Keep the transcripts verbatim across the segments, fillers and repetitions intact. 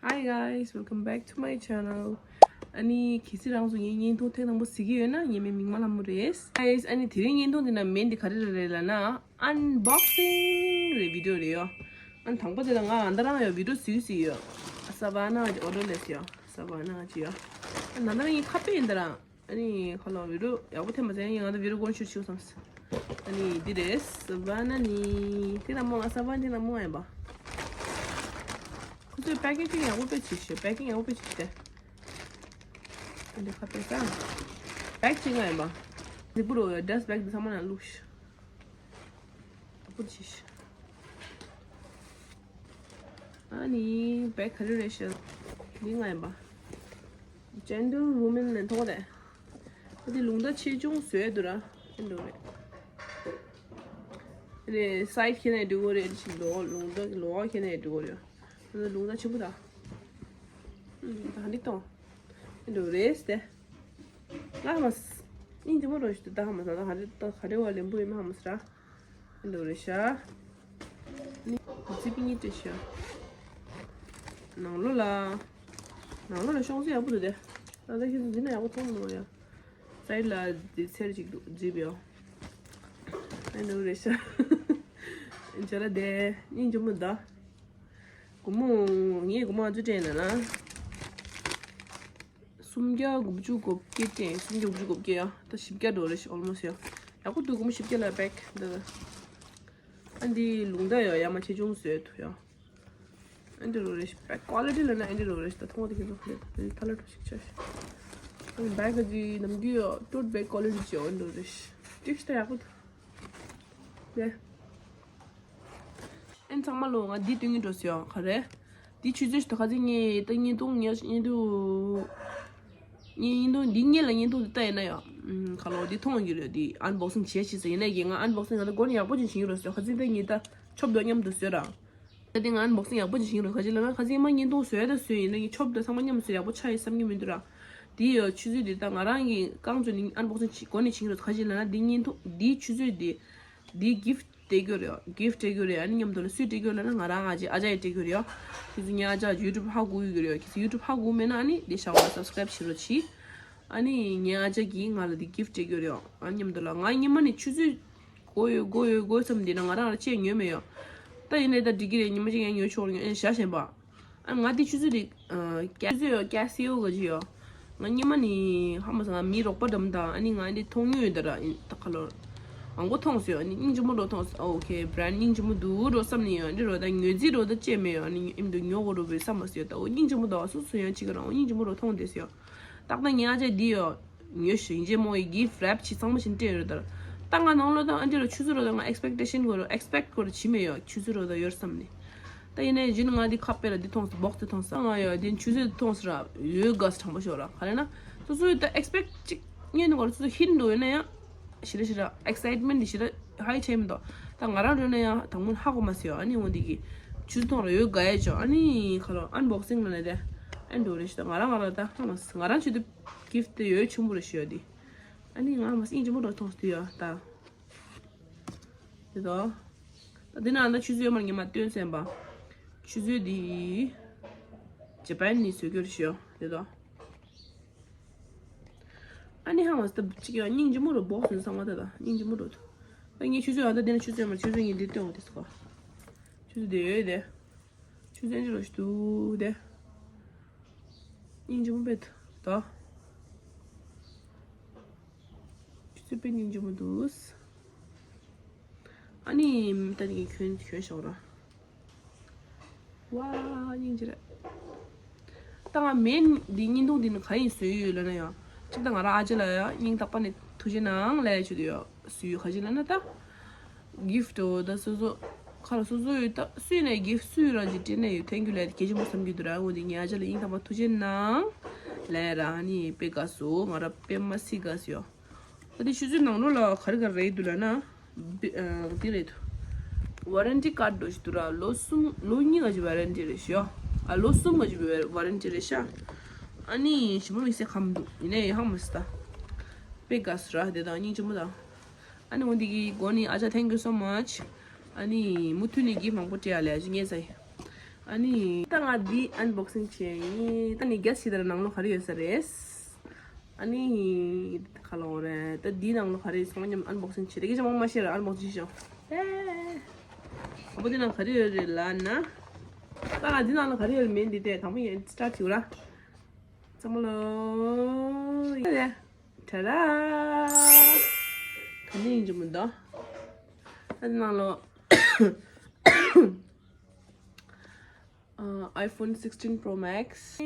Hi guys, welcome back to my channel. ཨ་ནི་གལ་སྲིད་རང་ཚོ་ངའི་བརྙན་ཐུང་ཐེངས་དང་པོ་གཟིགས་ཀྱི་ཡོད་ན་ངའི་མིང་མིག་དམར་ལྷ་མོ་རེད། Guys, ཨ་ནི་དེ་རིང་བརྙན་ཐུང་འདི་ནང་མིང་འདི་ག་རེ་རེད་ལབ་ན། Unboxing རེད། བི་ཌིའོ་རེད་ཡོ། ཨ་ནི་དང་པོ་དེ་ལ་ང་ཨ་ད་རང་ཡོ་བི་ཌིའོ་གཟིགས་གཟིགས་ཡོ། ཨ་ས་བ་ན་ཨོ་ཌར་ལེས་ཡོ། ཨ་ས་བ་ན་ཅི་ཡོ། ཨ་ན་ད་རང་ངའི་ཁ་པར་ཡིན་ད་རང་། ཨ་ནི་ཁ་ལོ་བི་ཌིའོ་ཡག་པོ་ཐེབས་མ་ཟད་ཡང་ང་ད་བི་ཌིའོ་ཀོན་ཤུ་ཤུ་སམ། ཨ་ནི་འདི་རེད། ས་བ་ན་ནི་དེ་ལ་མོ་ང་ས་བ་ན་དེ་ལ་མོ་ཡིན་པ། ཁོ་ཚོའི་པེ་ཀིང་ཡག་པོ་དཔེ་བྱས་ཤག་པེ་ཀིང་ཡག་པོ་དཔེ་བྱས་ཏེ། ཨ་འདི་ཁ་པར་ས། བེག་ཅིག་ང་ཡིན་པ། འདི་པུ་རོ་ཡ་ཌ་སི་བེག་འདི་ཚང་མ་ན་བླུགས་ཤག་ཨ་པོ་ཆི་ཤི། ཨ་ནི་བེག་ག་རེ་རེད་ཤག་འདི་ང་ཡིན་པ། Gentle Woman ལ་མཐོང་བ་དེ། འདི་ལུང་བསྟན་ཆེ་ཆུང་བཟོས་འདུག་ར། ཨེ་འདུག་རེད། རེད་སའི་ཁྱེར་ནས་འགྲོ་གི་རེད། ཅིག་ལོ་ལུང་བསྟན་གྱི་ལོ་ཁྱེར་ནས་འགྲོ་གི་རེད། འདི་ལུང་བསྟན་ཆེན་པོ་དང་། ད་འདི་གཏོང་། ཨེ་འདུག་རེད་སྟེ། ང་ཧ་མ་སི། ཨིན་ཇི་མོ་རོ་ཞིག་ཏུ་ད་ཧ་མ་སི་ད་ག་རེ་ད་ག་རེ་བ་ལེན་པོ་ཡིན་མ་ཧ་མ་སི་ར། འདུག་རེད་ཤག་ནི་ཛིབ་གཉིས་སྤྲད་ཤག་ནང་ལོགས་ལ། ནང་ལོགས་ལ་ཤོང་ཚད་ཡག་པོ་འདུག་སྟེ། ད་ལྟ་ཁྱེད་ཚོ་འདི་ན་ཡག་པོ་མཐོང་མི་འདུག་ཡ། སའིཌ་ལ་འདི་ཚེར་ཅིག་འདུག་ཛིབ་ཡོ། ཨེ་འདུག་རེད་ཤག་ཇ་ལ་དེ་ཨིན་ཇི་མོ་ད། སྒོར་མོ། ངས་སྒོར་མོ་ཨ་ཚོ་སྤྲད་ན་ན། སུམ་བརྒྱ་དགུ་བཅུ་གོ་བརྒྱད་སྟེ། སུམ་བརྒྱ་དགུ་བཅུ་གོ་བརྒྱད་ཡ། ད་བཞི་བརྒྱ་འགྲོ་རེད་ཤག་ཨོལ་མོ་སི་ཡ། ཡག་པོ་འདུག་སྒོར་མོ་བཞི་བརྒྱ་ལ་བེག་འདི། ཨ་འདི་ལུང་བསྟན་ཡ་ཡ་མ་ཆེ་ཆུང་བཟོས་འདུག་ཡ། ཨ་འདི་རོ་རེད་ཤག་བེག་ཀོ་ལི་ཊི་ལ་ན་ཨ་འདི་རོ་རེད་ཤག་ད་མཐོང་བ་དེ་ཁྱེད་ཚོ་ཁ་ལས་ཐ་ལ་འགྲོ་ཞིག་ཆ་ཤག་ཨ་འདི་བེག་གི་ནམ་རྒྱུན་ཡ་ཊོཊ་བེག་ཀོ་ལི་ཊི་བྱས་ཨ་འདི་རོ་རེད་ཤག་ཏིག་ཤི་ད་ཡག་པོ་འདུག་ལེ། ཨན་ཚང་མ་ལོ་ང་འདི་སྟོན་གྱི་འགྲོ་སོང་། ག་རེ། འདི་ཆུ་ཚོད་ཞིག་ཏུ་ཁ་ཚིག་ངས་ད་བརྙན་ཐུང་ངས་བརྙན་ཐུང་། ངས་བརྙན་ཐུང་འདི་ངས་ལ་བརྙན་ཐུང་འདི་ལྟ་ཡིན་ན་ཡང་། ཁ་ལོ་འདི་མཐོང་གི་རེད། འདི་ཨན་བོག་སིང་བྱས་ཤིག་ཟེར་ཡིན་ན་ཡང་ང་ཨན་བོག་སིང་ང་ད་མགོ་ནས་ཡག་པོ་ཅིག་བྱེད་ཀྱི་རེད་སོ། ཁ་ཚིག་ད་ངས་ད་ཆོབ་དོ་མཉམ་དུ་བཟོས་ར། ད་འདི་ང་ཨན་བོག་སིང་ཡག་པོ་ཅིག་བྱེད་ཀྱི་རེད། ག་ཅི་ལ་ང་ཁ་ཚིག་མ་བརྙན་ཐུང་བཟོས་ད་བཟོས་ཡིན་ན་ངས་ཆོབ་དོ་ཚང་མ་མཉམ་དུ་བཟོས་ཡག་པོ་ཆགས་ཡིན་བསམ་གྱི་མི་འདུག་ར། འདི་ཡོད་ཆུ་ཚོད་འདི་ད་ང་རང་གི་རྐང་བཙུགས་ནས་ཨན་བོག་སིང་ཅིག་མགོ་ནས་བྱེད་ཀྱི་རེད། ག་ཅི་ལ་ན་འདི་བརྙན་ཐུང་འདི་ཆུ་ཚོད་འདི། འདི་གིཕ་སྤྲད་རྒྱུ་རེད། གིཕ་སྤྲད་རྒྱུ་རེད། ཨ་ནི་མཉམ་དུ་ལ་སུས་སྤྲད་རྒྱུ་ལབ་ན་ང་རང་ཨ་ཅེ་ཨ་ཅག་གིས་སྤྲད་རྒྱུ་རེད། ཁྱེད་ཚོ་ངའི་ཨ་ཅག་ཡུ་ཊུབ་ཧ་གོ་ཡོད་ཀྱི་རེད། ཁྱེད་ཚོ་ཡུ་ཊུབ་ཧ་གོ་མེད་ན་ཨ་ནི་འདི་བྱ་བ་སབ་སི་ཀ་རེབ་བྱེད་རོགས་གྱིས། ཨ་ནི་ངའི་ཨ་ཅག་གིས་ང་ལ་འདི་གིཕ་སྤྲད་རྒྱུ་རེད། ཨ་ནི་མཉམ་དུ་ལ་ང་སྔོན་མ་ནས་ཆུ་ཚོད་དགོས་ཡོད་དགོས་ཡོད་དགོས་བསམ་འདི་ན་ང་རང་ལ་ཅེས་ཉོས་མེད་ཡོད། ད་ཡིན་ནའི་ད་འགྲིག་གི་རེད། ཉི་མ་གཅིག་ཡང་ཉོས་ཆོག་རེད། ཨ་ནི་བྱ་ཞན་པ། ཨ་ང་དེ་ཆུ་ཚོད་དེ་ཀ་ཆུ་ཚོད་ཀ་སི་ཨོ་ག་ཅི་ཡོད། ང་སྔོན་མ་ནས་ཧ་མ་སོང་། ང་མི་རོགས་པ་འགྲམ་དང་ཨ་ནི་ང་འདི་མཐོང་མྱོང་ཡོད་ད་ར། ཨིན་ད་ཁ་ལོ་མང་པོ་མཐོང་སོང་། ཨ་ནི་སྙིང་རྗེ་མོ་འགྲོ་མཐོང་སོང་། ཨོ་ཁེ་བྷ་རན་ཌི་སྙིང་རྗེ་མོ་འདུག་འགྲོ་བསམ་ནས་ཡོད། འདི་རོ་ད་ཉོས་རྩིས་རོ་ད་བཅད་མེད་ཡོད། ཨ་ནི་ཨིམ་དུ་ཉོ་དགོས་རོ་བའི་བསམ་མ་སོང་ཡོད། ད་འོ་སྙིང་རྗེ་མོ་འདུག་སོ་སོ་ཡང་གཅིག་རང་འོ་སྙིང་རྗེ་མོ་འགྲོ་མཐོང་བསྡད་སོང་ཡོད། ཏག་ཏག་ངའི་ཨ་ཅག་འདི་ཡོད། ཉོས་ཤིང་རྗེ་མོ་ཡི་གིཕ་རེབ་ཆི་ཚང་མ་ཞིག་སྤྲད་ཡོད་ད་ར། ད་ང་ནང་ལོ་ད་ཨ་འདི་རོ་ཆུ་ཚོད་རོ་ད་ང་ཨེག་སི་པེག་ཊེ་ཤན་དགོས་རོ་ཨེག་སི་པེག་ཊི་དགོས་རོ་བྱི་མེད་ཡོད། ཆུ་ཚོད་རོ་ད་ཡོད་བསམ་ནས། ད་ཡིན་ནའི་ཇིན་ང་འདི་ཁ་པེ་ལ་འདི་མཐོང་སོང་། བོག་སི་འདི་མཐོང་སོང་། ང་ཡོད་འདི་ཆུ་ཚོད་འདི་མཐོང་སོང་ར། ཡོད་དགའ་སོང་དྲང་པོ་ཤོད་ར། ག་རེ་ན། སོ་སོ་ཡོད་ད་ཨེག་སི་པེག་ཊི་ཅིག་ཉན་ནི་གོ་ར། སོ་སོ་ཧིན་འགྲོ་ཡོད་ན་ཡང་། ཞི་ར་ཞི་ར་ཨེག་སའིཊ་མེན་ཊི་འདི་ཞི་ར་ཧའི་ཆེ་མི་འདུག་ད་ང་རང་འགྲོ་ན་ཡང་དང་པོ་ཧ་གོ་མ་སོང་ཡོད། ཨ་ནི་འོ་འདི་གི་ཆུ་ཚོད་མཐོང་ར་ཡོད་དགའ་ཡས་ཅོ། ཨ་ནི་ཁ་ལོ་ཨན་བོག་སིང་ལ་ནས་དེ་ཨན་འགྲོ་རེ་ཞི་ད་ང་རང་ང་རང་ད་ཧ་མ་སོང་། ང་རང་ཆུ་ཚོད་གིཕ་ཊི་དེ་ཡོད་ཆེན་པོ་རེ་ཞི་ཡོད་དེ། ཨ་ནི་ང་ཧ་མ་སོང་། སྙིང་རྗེ་མོ་འགྲོ་མཐོང་སོང་དུས་ཡོད་ད། དེ་དོ། ད་འདི་ན་ཨ་ད་ཆུ་ཚོད་མར་ཉི་མ་སྟོན་སེམས་པ། ཆུ་ཚོད་འདི། ཇ་པན་ནས་བཟོས་རྒྱུ་རེད་ཤོ། དེ་དོ། ཨ་ནི་ཧ་མ་སྟབས་གཅིག་ཡང་སྙིང་རྗེ་མོ་རུ་བོག་སོང་ཚང་མ་ད་ད་སྙིང་རྗེ་མོ་རུ་འདུག་ད་ངས་ཆུ་ཚོད་ཨ་ད་འདི་ན་ཆུ་ཚོད་མར་ཆུ་ཚོད་ངས་འདི་སྟོན་འོ་དེ་སོ། ཆུ་ཚོད་དེ་ཡོད་དེ། ཆུ་ཚོད་འདི་རུ་ཞིག་འདུག་དེ། སྙིང་རྗེ་མོ་བེད་ད། ཆུ་ཚོད་དཔེ་སྙིང་རྗེ་མོ་འདུག་ཨ་ནི་ད་ནི་གྱོན་གྱོན་ཤོག་ར། ཝ་སྙིང་རྗེ་རེད། ད་ང་མེན་འདི་བརྙན་ཐུང་འདི་ནི་ག་ཡིན་བཟོས་ཡོད་ལབ་ན་ཡང་། གཅིག་ད་ང་རང་ཨ་ཅེ་ལ་ཡང་སྙིང་ཐག་པ་ནས་ཐུགས་རྗེ་གནང་ལབ་ཡ་ཆུ་དུ་ཡོད་བཟོས་ཡོད། ག་ཅི་ལབ་ན་ད། གིཕ་ཊི་འོ་ད་སོ་སོ། ཁ་ལ་སོ་སོ་ཡོད་ད་སུས་ནས་གིཕ་ཊི་སུས་རང་གི་སྤྲད་ནས་ཡོད་ཐེང་ཀྱུ་ལབ་ཡ་དེ་གལ་ཆེན་པོ་བསམ་གྱི་འདུག་ར། འོ་འདི་ངའི་ཨ་ཅེ་ལ་སྙིང་ཐག་པ་ཐུགས་རྗེ་གནང་ལབ་ཡ་ར། ཨ་ནི་དཔེ་དགའ་སོང་། ང་ར་དཔེ་མ་སྲིད་དགའ་སོང་ཡོད། ད་དེ་ཆུ་ཚོད་ནང་ལོགས་ལ་ག་རེ་ག་རེ་རེད་འདུག་ལབ་ན། འདི་རེད་འདུག་ཝ་རན་ཊི་ཀཱཌ་འདྲ་ཞིག་འདུག་ར། ལོ་གསུམ་ལོ་གཉིས་ག་ཅིག་ཝ་རན་ཊི་རེད་ཤག་ཨ་ལོ་གསུམ་ག་ཅིག་ཝ་རན་ཊི་རེད་ཤག་ཨ་ནི་ཞིམ་པོ་དམིགས་བསལ་ཁམ་འདུག་ཡིན་ནའི་ཧ་མ་སི་ད། དཔེ་དགའ་སོང་ར་དེ་དང་སྙིང་རྗེ་མོ་དང་། ཨ་ནི་འོ་འདི་གི་སྒོ་ནས་ཨ་ཅག་thank you so much། ཨ་ནི་མུ་མཐུད་ནས་གིཕ་མང་པོ་སྤྲད་ཡ་ལས་ཨ་ཅག་ངས་ཟ་ཡི། ཨ་ནི་ད་ང་འདི་ཨན་བོག་སིང་བྱས་ཡིན། ད་ནི་གེ་སི་བྱེད་དེ་ནང་ལོགས་ག་རེ་ཡོད་ས་རེད། ཨ་ནི་ག་ལབ་དགོས་རེད། ད་འདིའི་ནང་ལོགས་ག་རེ་ཡོད་ཚང་མ་མཉམ་ཨན་བོག་སིང་བྱེད་དེ་སྐད་ཆ་མང་མ་བཤད་ར་ཨན་བོག་སིང་བྱེད་ཤོག་ཨེ། ཨ་ཕོ་འདི་ནང་ག་རེ་ཡོད་རེད་ལབ་ན། ད་ང་འདི་ནང་ལོགས་ག་རེ་ཡོད་མེད་འདི་དེ་དང་པོ་ཡིན་སི་ཊར་ཊི་བྱེད་དགོས་ར། ཚང་མ་ལོ། ཡ་ཡ། ཊ་ར། ག་ནས་ཡིན་གྱི་མི་འདུག་ད་ནང་ལོགས། ཨ། iPhone sixteen Pro Max. ཊ་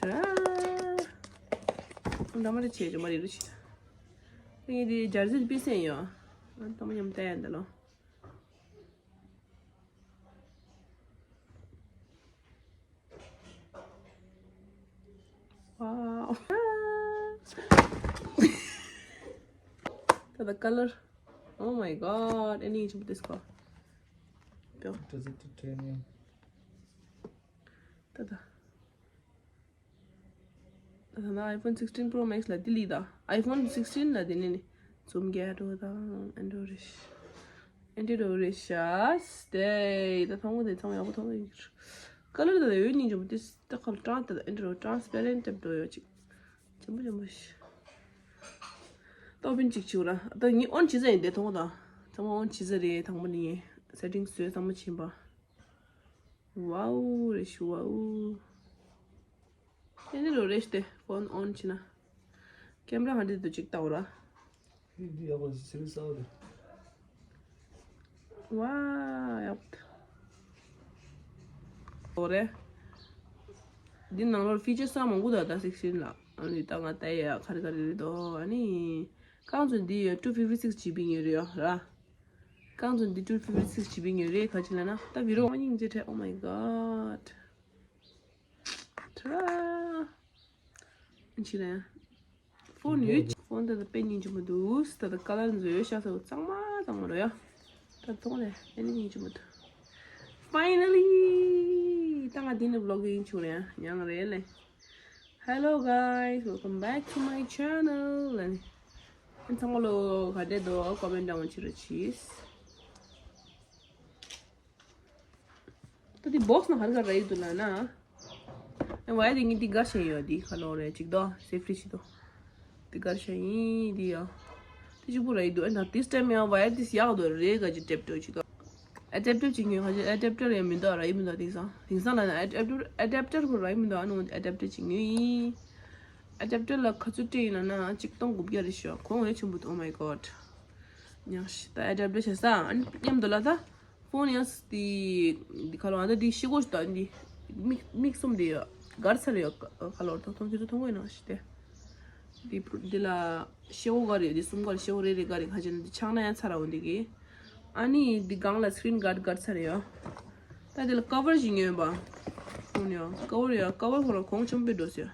ར། འདྲ་མ་འདྲ་བྱས་ཀྱི་མ་རེད་རུ་ཆི། ངས་འདི་སྦྱར་རྩི་དཔེ་སེན་ཡོད། ཨ། ད་མ་མཉམ་བལྟ་ཡ་འདི་ལོ། Wow. ད་ད་color. Oh my god. Any inch of this car. Does it titanium? ད་ད། ད་ད་iPhone sixteen Pro Max ལ་དེ་ལི་ད། iPhone sixteen ལ་དེ་ནས་ནི། Zoom ghetto དང་Android Android Stay. ད་ཐོང་གོ་དེ་ཚང་ཡག་པོ་ཐོང་གོ་ཡིན། Color ད་ཡོད་ཉིན་འཇོག་དེ་ད་ཁ་ལ་ཀྲང་ད་Android transparent ཏེབ་འགྲོ་ཡོད་ཅིག་ཅམ་པོ་ཅམ་པོ་ཞིག་ཏོ་པིན་ཅིག་ཆིག་ར། ད་ངས་on བྱེད་ས་ཡིན་དེ་ཐོང་གོ་ད། ཚང་མ་on བྱེད་ས་རེད། དང་པོ་ནི་settings བཟོས་ཚང་མ་ཕྱིན་པ། Wow རེད་ཤི་wow. ཨེ་ནི་རོ་རེ་ཤི་དེ་phone on བྱེད་ན། camera ག་འདྲ་འདུག་ཅིག་ལྟ་འོ་ར། ཧི་འདི་ཡག་པོ་སི་རི་སའོ་རེད། Wow ཡག་པོ། འོ་རེད། འདི་ནང་ལོར་feature ས་མང་པོ་འདུག་ད་sixteen ལ། ཨ་ནི་ད་ང་ལྟ་ཡ་ག་རེ་ག་རེ་རེད་དོ། ཨ་ནི། རྐང་ཚོ་འདི་ཡོད་two fifty six GB ཡོད་རེད་ཡོ་ར། རྐང་ཚོ་འདི་two fifty six GB ཡོད་རེད། ག་ཅི་ལ་ན་ད་video ཨ་སྙིང་རྗེ་ཁྲེ། Oh my god. ཊ་ར། ཅི་རེད། phone ཡོད། phone ད་ད་དཔེ་སྙིང་རྗེ་མོ་འདུག་ད་ད་color འཛོལ་ཤ་ཚ་གཙང་མ་གཙང་མ་རོ་ཡ། ད་ཐོང་ལེ་དཔེ་སྙིང་རྗེ་མོ་འདུག Finally ད་ང་འདི་ནི་vlogging བྱུང་རེད་ཡང་རེད་ལེ། Hello guys, welcome back to my channel. ཨན་ཚང་མ་ལོ་ག་འདྲེ་འདུག comment down བྱེད་རོགས་གྱིས། ད་འདི་box ནང་ག་རེ་ག་རེ་ཡོད་འདུག་ལབ་ན། ཨེ་wire དེ་ངས་འདི་གར་བཞག་ཡོད། འདི་ག་ལོ་རེད་ཅིག་དོ་safety ཆེད་དུ། འདི་གར་བཞག་ཡིན་འདི་ཡོ། དེ་གཅིག་པུ་རེད་འདུག་ཨེ་ད་this time ཡང་wire དེ་ཡག་འདུག་རེད་ག་ཅིག་ཊེབ་ཊེབ་ཅིག་དོ། adapter ཅིག་ཉོས་ཁ་ཅིག་adapter ཡང་མི་འདུག་ར་ཡིན་མི་འདུག་དེང་སང་དེང་སང་ལ་ན་adapter adapter ཁོ་ར་ཡིན་མི་འདུག་ཨ་ནུ་adapter ཅིག་ཉོས་ཡིན། adapter ལ་ག་ཚོད་སྤྲད་ཡིན་ལབ་ན་ཆིག་སྟོང་དགུ་བརྒྱ་རེད་ཤག་གོང་ལས་ཆེན་པོ་འདུག Oh my god. ཉག་ཤི་ད་adapter བྱས་ས་ཨ་ནི་མཉམ་དུ་ལ་ད། phone ཡང་དེ་དེ་ག་ལོ་ཨ་ད་དེ་ཤི་གོ་ཤི་ད་འདི་མིག་མིག་གསུམ་དེ་ཡོད་གར་ཚར་ཡོད་ག་ལོ་ད་ཐོང་ཆུ་ཚོད་ཐོང་གོ་ཡིན་ནོ་ཤི་དེ། འདི་འདི་ལ་ཤེ་བོ་གར་ཡོད་འདི་གསུམ་གར་ཤེ་བོ་རེ་རེ་གར་ཡོད་ཁ་ཅན་འདི་ཆག་ན་ཡང་ཚར་ར་འོ་འདི་གི། ཨ་ནི་འདི་སྒང་ལ་screen guard གར་ཚར་ཡོད། ད་འདི་ལ་cover ཞིག་ཉོས་པ། phone ཡོད་cover ཡོད་cover ཁོ་ར་གོང་ཆེན་པོ་འགྲོ་ཟེར།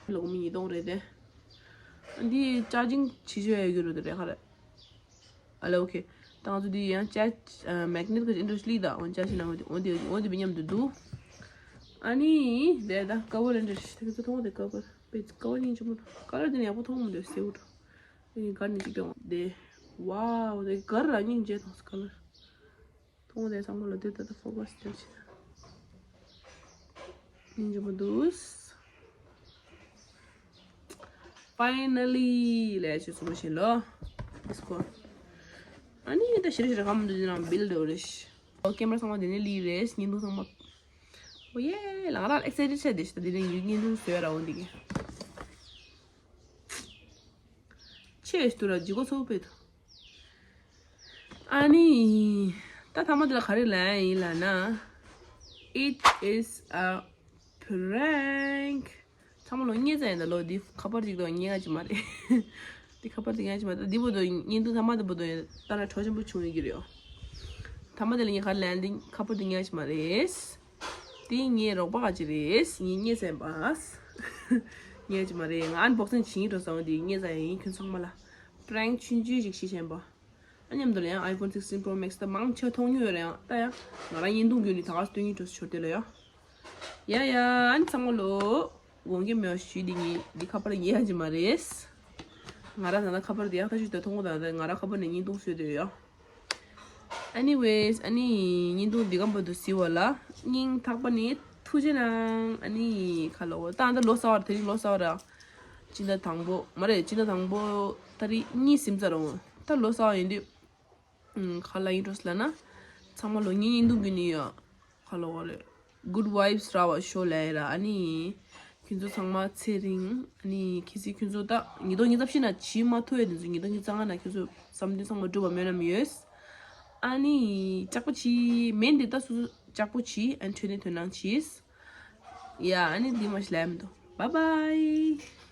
ལོག་མི་ཉིས་སྟོང་རེད་དེ། འདི་charging བྱེད་ཆོག་ཡ་གི་རུ་དེ་རེད་ཁ་རེད། ཨ་ལ་okay། ད་ང་ཚོ་འདི་ཡང་ཅ་ཨ་magnet གི་ཨིན་ཌོ་སི་ལི་ད་འོན་ཅ་ཞིག་ནང་འོན་ཏེ་འོན་ཏེ་མཉམ་དུ་འདུག་ཨ་ནི་དེ་ད་cover ཨིན་ཌོ་སི་དེ་ཚོ་མཐོང་དེ་cover དཔེ་cover ཉིན་ཆུང་མོ་color དེ་ནི་ཡག་པོ་མཐོང་མི་འདུག་སེའུ་འདྲ། དེ་ནི་གར་ནི་ཅིག་ཏུ་དེ་wow དེ་གར་ར་སྙིང་རྗེ་དང་color མཐོང་དེ་ཚང་མ་ལ་དེ་ད་ད་focus དེ་ཆེ་ན་སྙིང་རྗེ་མོ་འདུག Finally ལས་ཆུ་སུ་མ་ཤེས་ལོ། Let's go. ཨ་ནི་ད་ཤི་རེ་ཤི་རེ་ཁམ་འདུག་ཅི་ན་བིལ་འདུག་རེ་ཤི། ཨོ་ཀེ་མ་ར་ཚང་མ་དེ་ནས་ལི་རེས་ཉིན་འདུག་ཚང་མ། ཨོ་ཡེ་ལང་ར་excited ཆེ་དེ་ཤི་ད་དེ་ནས་ཉིན་འདུག་སོས་ར་འོ་འདི་གི། ཆེ་ཤི་དུ་ར་ཇི་གོ་ཚོ་པེ་དུ། ཨ་ནི། ད་ཐ་མ་དེ་ལ་ག་རེ་ལབ་ཡིན་ལབ་ན། It is a prank. ཚང་མ་ལོ་ངེས་ཙང་ཡིན་ད་ལོ་འདི་ཁ་པར་ཅིག་དང་ཉེ་ག་ཅིག་མ་རེད། འདི་ཁ་པར་དེ་ཉེ་ག་ཅིག་མ་རེད། འདི་བོ་དང་བརྙན་ཐུང་ཐ་མ་དེ་བོ་དང་ད་ན་གྲོགས་ཆེན་པོ་བྱུང་ཡོད་ཀྱི་རེད། ཐ་མ་དེ་ལ་ངས་ག་རེ་ལབ་ཡིན་འདི་ཁ་པར་དེ་ཉེ་ག་ཅིག་མ་རེད། དེ་ངའི་རོགས་པ་ག་ཅིག་རེད། ངས་ངེས་ཙང་ཡིན་པ། ཉེ་ག་ཅིག་མ་རེད། ང་unboxing བྱེད་ཀྱི་འགྲོ་ས་འོ་འདི་ངེས་ཙང་ཡིན་ཁྱོད་ཚང་མ་ལ། prank ཆུང་ཆུང་ཞིག་ཤེས་བཞིན་པ། ཨ་མཉམ་དུ་ལ་ཡང་iPhone sixteen Pro Max ད་མང་ཆེ་མཐོང་མྱོང་ཡོད་རེད་ཡང་ད་ཡང་ང་རང་བརྙན་ཐུང་བརྒྱུད་ནས་ད་ག་སྟོན་གྱི་འགྲོ་ཞོར་དེ་ལ་ཡ། ཡ་ཡ་ཨ་ནི་ཚང་མ་ལོ། དགོངས་འགལ་མེད་པ་ཞུས་འདི་ངས་འདི་ཁ་པར་ཉེ་ཡ་ཅི་མ་རེད། ང་རང་ད་ལྟ་ཁ་པར་འདི་ཡག་ཐག་ཆོད་དེ་མཐོང་གོ་ད་ད་ང་རང་ཁ་པར་ནས་བརྙན་ཐུང་བཟོས་དེ་ཡ། Anyways, ཨ་ནི་བརྙན་ཐུང་འདི་གམ་པ་དུ་གཟིགས་པ་ལ་སྙིང་ཐག་པ་ནས་ཐུགས་རྗེ་གནང་། ཨ་ནི་ཁ་ལོ་བོ་ད་ཨ་ད་ལོ་གསར་བ་རེད། དེ་རིང་ལོ་གསར་བ་ར། སྤྱི་ཟླ་དང་པོ་མ་རེད། སྤྱི་ཟླ་དང་པོ་ཏ་རིག་གཉིས་ཟིན་ཚར་རོ། ད་ལོ་གསར་བ་ཡིན་དུས། ཨུམ། ག་ལ་ཡིན་འགྲོ་ལ་ན། ཚང་མ་ལོ་ངའི་བརྙན་ཐུང་གི་ནི་ཡ། ག་ལ་བ་རེད། Good vibes་ར་བ་ཤོ་ལ་ཡ་ར། ཨ་ནི། ཁྱོད་ཚོ་ཚང་མ་ཚེ་རིང་། ཨ་ནི་ཁྱེད་ཚོས་ཁྱོད་ཚོ་ད་ཉིས་སྟོང་ཉི་ཤུ་རྩ་བཞི་ན་བྱེད་མ་ཐུབ་ཡ་དེ་ཚོ་ཉིས་སྟོང་ཉི་ཤུ་རྩ་ལྔ་ན་ཁྱོད་ཚོ་བསམ་དོན་ཚང་མ་འགྲུབ་པ་སྨོན་ལམ་ཡོད། ཨ་ནི། ལྕགས་པོ་བྱེད། མེད་འདི་ད་སོ་སོ་ལྕགས་པོ་བྱེད། ཨ་ནི་ཁྱོད་ནི་དོན་སྣང་བྱེད། ཡ། ཨ་ནི་འདི་མ་ཤི་ལ་ཡ་མི་འདུག Bye bye།